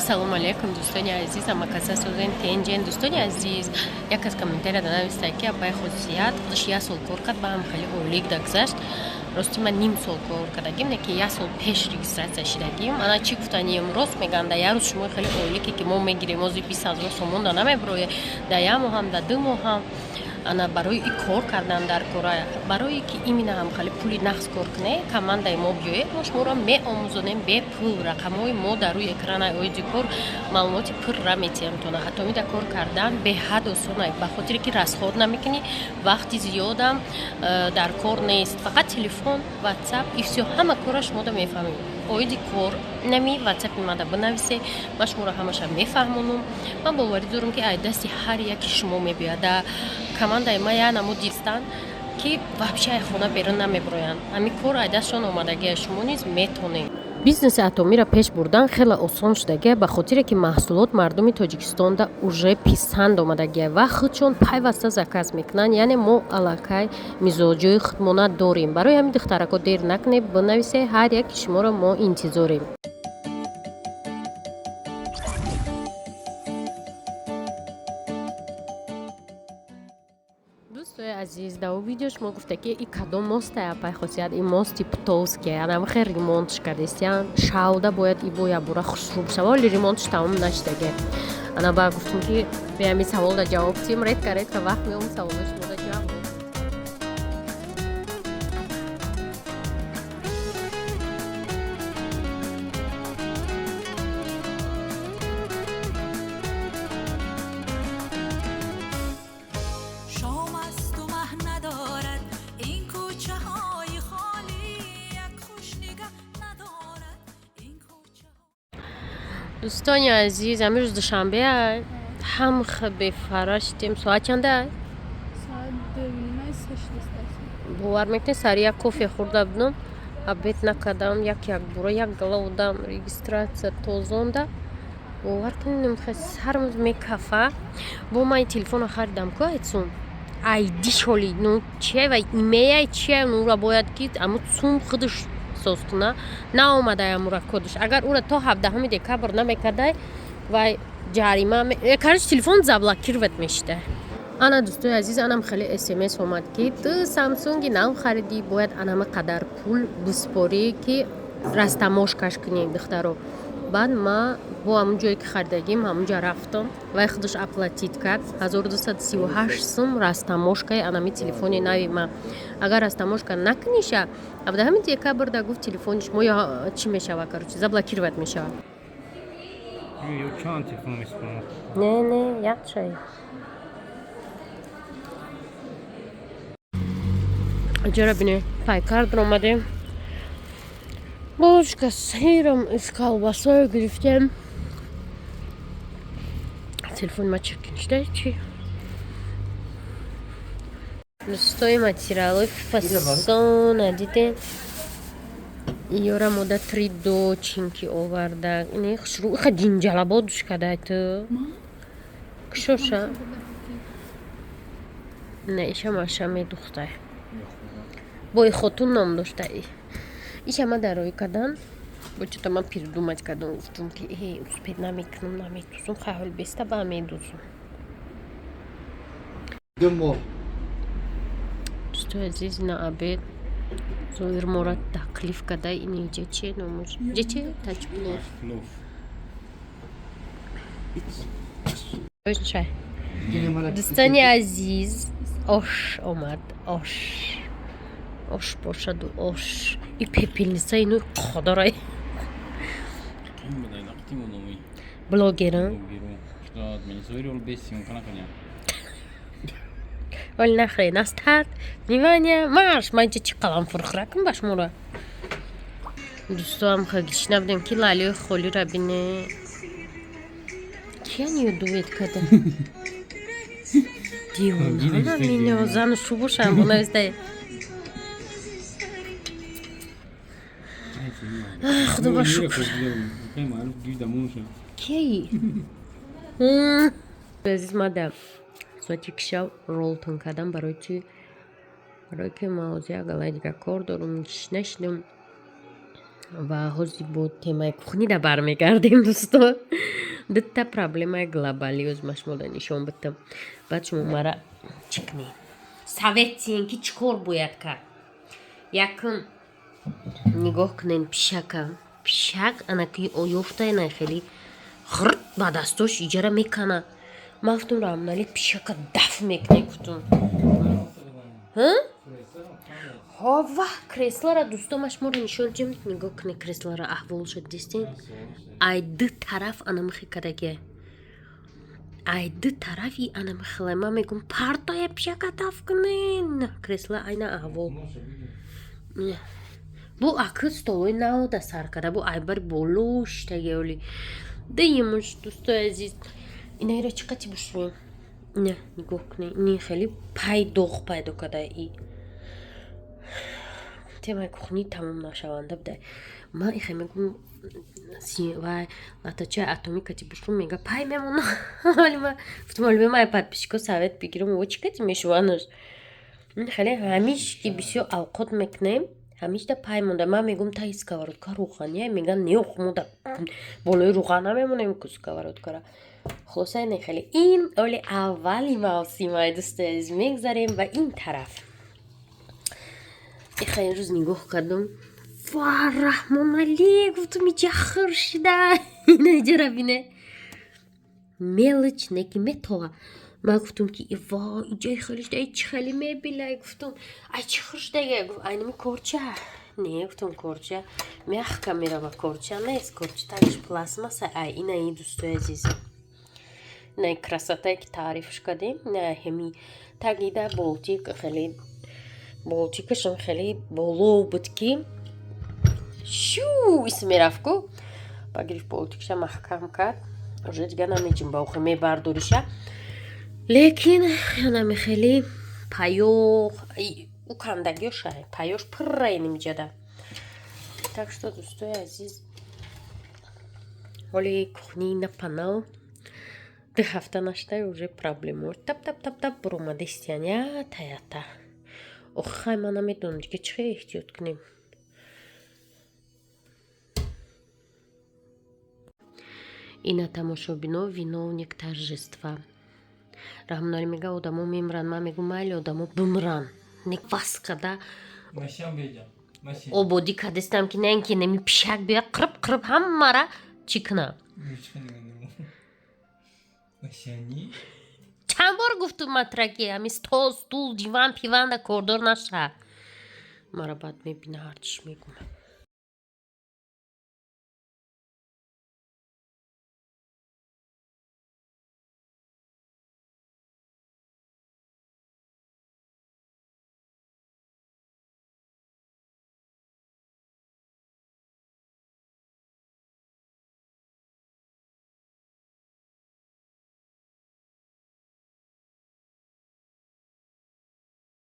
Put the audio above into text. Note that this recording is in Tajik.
Ассалому алайкум, дӯстони азиз, ҳамакаса созен, тенҷен. Дӯстони азиз, як аз комментарияда нависта, ки апай Хосият худаш як сол кор кард, ба ҳам хеле ойлик дагзашт. Рости, ман ним сол кор кардагим, не ки як сол пеш регистрация шидагим. Ана чӣ гуфтанием? Рост мегӯям, да як рӯз шумо хеле ойлике, ки мо мегирем, ози 20 000 сомон да намеброя да як моҳам, да 2 моҳам. Ана барои и кор кардан дар кора, барое ки именно ҳам хеле пули нақс кор куне, командаи мо биёед, мо шуморо меомӯзонем бепул. Рақамҳои мо дар рӯи экрана, оиди кор маълумоти пурра метиҳем тона. Атомида кор кардан беҳад осона, ба хотире ки расход намекунӣ, вақти зиёдам дар кор нест, фақат телефон, ватсап и всё. Ҳама кора шумода мефаҳмем. Оиди кор нами ватсапи мада бинависе, ман шуморо ҳамаша мефаҳмонам. Ман боварӣ дорам, ки ай дасти ҳар яки шумо мебиёяд. Да командаи ма як намуд дистанд, ки вообще ай хона берун намеброянд. Ҳамин кор ай дастшон омадагия, шумо низ метонед. Бизнеси атомиро пеш бурдан хеле осон шудагия, ба хотире ки маҳсулот мардуми Тоҷикистонда уже писанд омадагия ва худшон пайваста заказ мекунанд. Яъне мо аллакай мизоҷои худмона дорем. Барои ҳамин, духтарако, дер накунед, бинависе, ҳар яки шуморо мо интизорем. Дӯстои азиз, дар видео шумо гуфта, ки и кадом мостай, апай Хосият? И мости Птовский. Анам хел ремонтш кардестиян, шавда бояд и бо якбора хушрӯ бишава, вале ремонтш тамом нашидаге. Ана ба гуфтум, ки беами саволда ҷавоб тиҳем. Редко, редко вақт меом, саволои шумода ҷавоб. Шом асту маҳ надорад ин кӯчаҳои холӣ, як хушнигаҳ надорад ин кӯчаҳо. Дӯстони азиз, ҳамин рӯз душанбе ҳам бефара шидем. Соат чанда? Соат 2:30 шудааст. Бовар мекунед, сари як кофе хӯрда будам, обед накардам, як як бура як гала одам регистрация тозонда. Бовар кунед, сарм мекафа. Бо ман телефонро харидам ку, айцун айди шоли, ну чия ва имеяй чия, нура бояд ки аму цум худаш соз куна. Наомадай амура кодаш. Агар ура то 17 декабр намекардай, вай ҷарима короче, телефон заблокировать мешида. Ана, дӯстои азиз, анам хеле смс омад, ки ту Самсунги нав харидӣ, бояд анама қадар пул биспорӣ, ки растаможкаш кунӣ. Духтаро, баъд ма бо ҳамун ҷое ки харидагим, ҳамунҷа рафтам, вай худаш оплатить кард, 1238 сум растаможкаи анами телефони нави ма. Агар растаможка накуниша, 17 декабр да, гуфт, телефони шумо ё чӣ мешава, короче, заблокировать мешавад. Ё чанд телефон месупорам? Не, якчай. Ҷора бине, пайкар омадем, булочка с сыром и с колбасой гирифтем. Телефони ма чиркин шуда чи? Дӯстои, материалҳои фасона дидем, ёра мода три дочинки оварда. Ини хушрӯ, иха ҷинҷалабо душ кадай ту кушоша. Не, иша маша медухтай, бо и хотун ном дошта. Иша ма дароӣ кардан бо чото ман передумать кардам, гуфтум, ки э успеть намекунам, наметузум, хайҳол беста ба медузум. 2 моҳ. Дӯстои азиз, на обед зоир мора таклиф карда. Ини ҷа че номуш, ҷа че таҷплов. Плов. Чай. Дӯстони азиз, ош омад, ош, ош бошаду ош и пепельница ину қодарай. Ким будай нақтим одами? Блогера. Блогеру. Что мени зоири ол бес съёмка накуням. Вали нахре, на старт, внимание, марш! Ман инҷа чӣ қалам фурхӯракам ба шуморо. Дӯстоам, гишна будем, ки лалиои холиро бине. Киян дует када? Девона минё, зану шу бошам, бонавистай. Худо ба шукр. Кияи? Азиз, мада соати кишав ролтон кардам. Барои чӣ? Барое ки ман ҳозир як галаи дигар кор дорам, нашидам. Ва ҳозир бо темаи кухнида бармегардем, дӯсто. Дута проблемаи глобалӣ ҳозир ман шумода нишон бидам, баъд шумо мара чӣ кунед, совет тиен, ки чӣ кор бояд кард. Якум, нигоҳ кунед, пишака, пишак анаки ёфта на, хеле хирт ба дастош иҷара мекана. Ман гуфтум, Раҳмоналӣ, пишака даф мекунӣ, гуфтум. Ҳова, креслара, дӯсто, ма шуморо нишон дидем. Нигоҳ кунед креслара, аҳволша дистен. Ай ду тараф анамихи кадагия, ай ду тарафи анамихила. Ман мегум, партоя, пишака даф кунен кресла. Айна аҳвол бу аки столои навода сар када, бу айбари боло шитагиоли димуш. Дӯстои азиз, инаира чӣ қати бушӯем? Ина нигоҳ кунед, ини хеле пай доғ пайдо када. И темаи кухни тамом нашаванда буда. Ман ихе мегум, вай латачаи атомӣ кати бушум, мега, пай мемона. Вале ма гуфтум, оли май подписчико совет бигирам, во чӣ кати мешуванаш. Хеле ҳамиш ки бисёр авқот мекунем, ҳамишда пай монда. Ман мегум, таи сковородка рӯғания, меган, неох, мода болои рӯған намемонем ку сковородкара. Хулоса, ине хеле ин оли аввали мавсимай, дӯстои азиз. Мегзарем ба ин тараф. Иха имрӯз нигоҳ кардам, ва Раҳмоналӣ, гуфтум, иҷа хир шида. Ина иҷара бине, мелочь неки метова. Ман гуфтум, ки ва иҷаи хеле шида, чи хеле мебилай, гуфтум, ай чи хир шидага? Гуфт, айнами корча. Не, гуфтум, корча мягко мерава, корча нест, корча тагиш пластмасса. Ай инаи, дӯстои азиз, инаи красотае ки таърифш кардем, ина ҳеми тагида болтик, хеле болтикашам хеле боло буд, ки шу ис мерафт ку. Ба гирифт, болтикша маҳкам кард, уже дига намеҷимба, охи мебардориша. Лекин янами хеле паёх ӯ кандагиёша, паёш пурра инимиҷада. Так что, дӯстои азиз, ҳоли кухни напанал 2 ҳафта нашуда, уже проблемо тап тап тап тап буромадистиян ята ята. Охи хай, ман намедонам дига чӣ хел эҳтиёт кунем. Ина тамошобино, виновник торжества. Раҳмоналӣ мега, одамо мемиранд. Ман мегӯм, майли, одамо бимиранд, не вас када ободӣ кардистам, ки на ин ки неми пишак бия, қирб қирб ҳамара чӣ кунам. Чанд бор гуфтум матраки ҳами стол, стул, диван, пиванда кордор наша. Мара баъд мебина, ҳарчиш мегум.